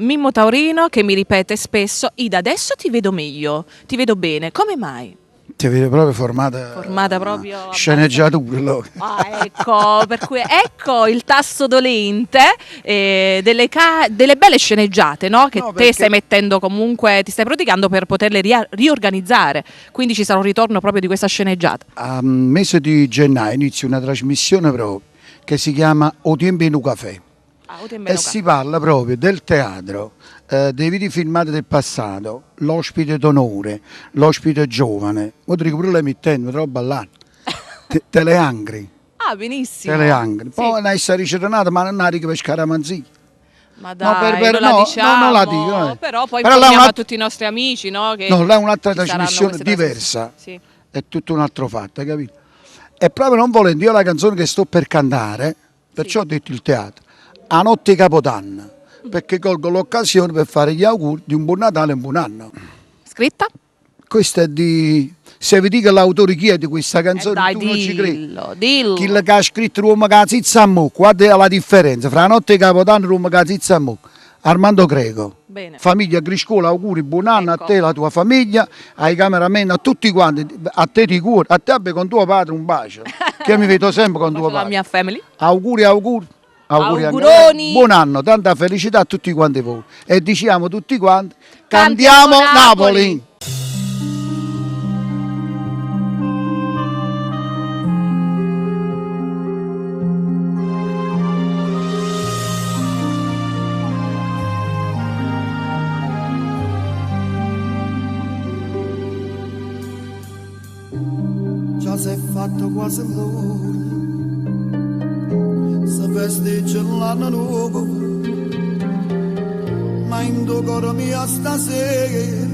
Mimmo Taurino che mi ripete spesso, Ida adesso ti vedo meglio, ti vedo bene, come mai? Ti vedo proprio formata, Formata proprio sceneggiatura. Allora. Ah, ecco, per cui ecco il tasto dolente delle belle sceneggiate, no? Che No, te perché stai mettendo comunque, ti stai prodigando per poterle riorganizzare, quindi ci sarà un ritorno proprio di questa sceneggiata. A mese di gennaio inizio una trasmissione proprio che si chiama O Tiempo in un Cafè. Ah, O Tiempo in E un si Cafè. parla proprio del teatro, dei video filmati del passato, l'ospite d'onore, l'ospite giovane. Mo ti dico pure l'emittente, mi trovo ballando. Teleangri. Ah, benissimo. Teleangri. Sì. Poi ne è ritornata, ma non è per scaramanzia. Ma No, dai, per, non la no, no, diciamo, non la dico, eh. Però poi Però là è informiamo un'alt- a tutti i nostri amici, no? Che No, là è un'altra ci saranno trasmissione queste diversa. trasmissioni. Sì. È tutto un altro fatto, hai capito? E proprio non volendo, io la canzone che sto per cantare, perciò ho detto il teatro, a notte Capodanno, perché colgo l'occasione per fare gli auguri di un buon Natale e un buon anno. Scritta? Questa è di... Se vi dico l'autore chi è di questa canzone, Dai, tu non ci credi. dillo, dillo. Chi che ha scritto l'uomo che zizza a mucca, guarda la differenza fra notte Capodanno e l'uomo che zizza a mucca. Armando Greco. Bene. Famiglia Griscola, auguri, buon anno Ecco. a te, la tua famiglia, ai cameraman, a tutti quanti, a te di cuore, a te abbia con tuo padre un bacio, che mi vedo sempre con Un tuo bacio alla padre. mia family. Auguri, auguri. Auguri anche a Auguroni. lei. Buon anno, tanta felicità a tutti quanti voi. E diciamo tutti quanti, Cantiamo cantiamo Napoli. Napoli. Già si è fatto quasi l'ora, si festeggia l'anno nuovo, ma in tuo cuore mio stasera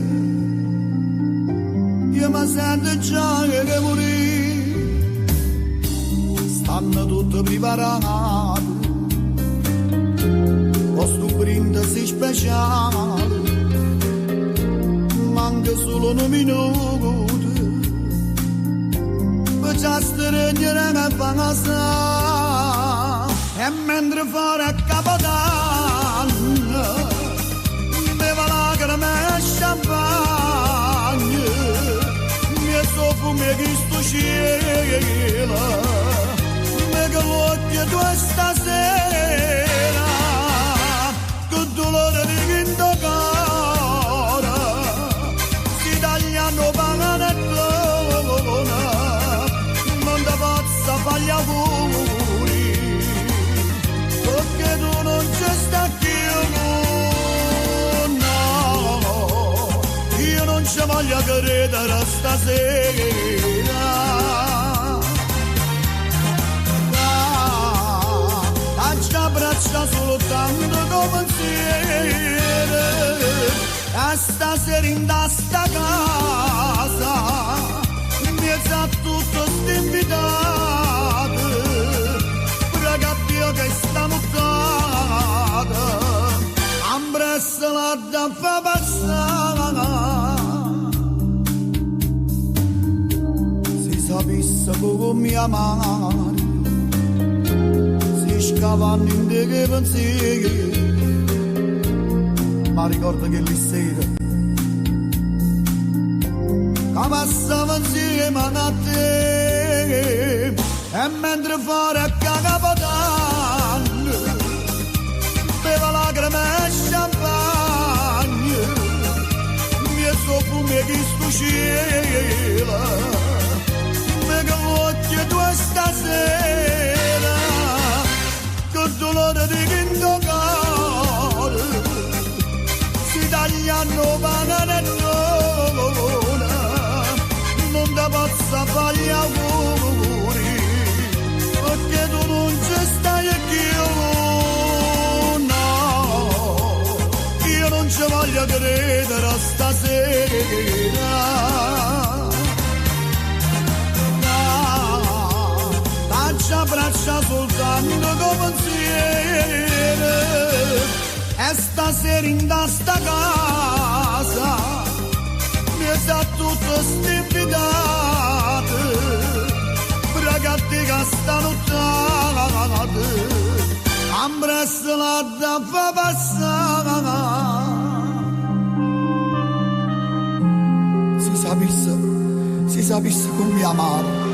io mi sento già che morì. Stanno tutti preparati, questo brindisi speciale, manca solo un minuto. Per già stringere che fa e mentre fuori a Capodanno beva lacrime e champagne, mi soffume chi sto cielo, mi che l'occhio tu stasera, che dolore di quinto cuore, si tagliano panettone, non ti posso fare gli auguri, perché tu non ci stai più, no, io non ci voglio credere stasera. Ah, ci abbraccia soltanto come pensiero, a stasera in sta casa, mi sa tutto stinvitato, prega Dio che sta nottata, ambressa la da fa passare. Si sapesse come mi amare, si scavano in dei pensieri, ma ricordo che lì sera che passava insieme a te, e mentre fuori a Capodanno beva lacrime e champagne, mi soffume chi sto cielo, mi che l'occhio tu stasera, che dolore di quinto cuore, si tagliano panettone, non ti posso fare gli auguri, perché tu non ci stai più, no, io non ci voglio credere stasera. Ci abbraccia soltanto con pensiero, e stasera in sta casa mi sa tutto stinvitato, prega te che sta nottata, ambressa la da fa passare. Si sapisse comm'è amaro.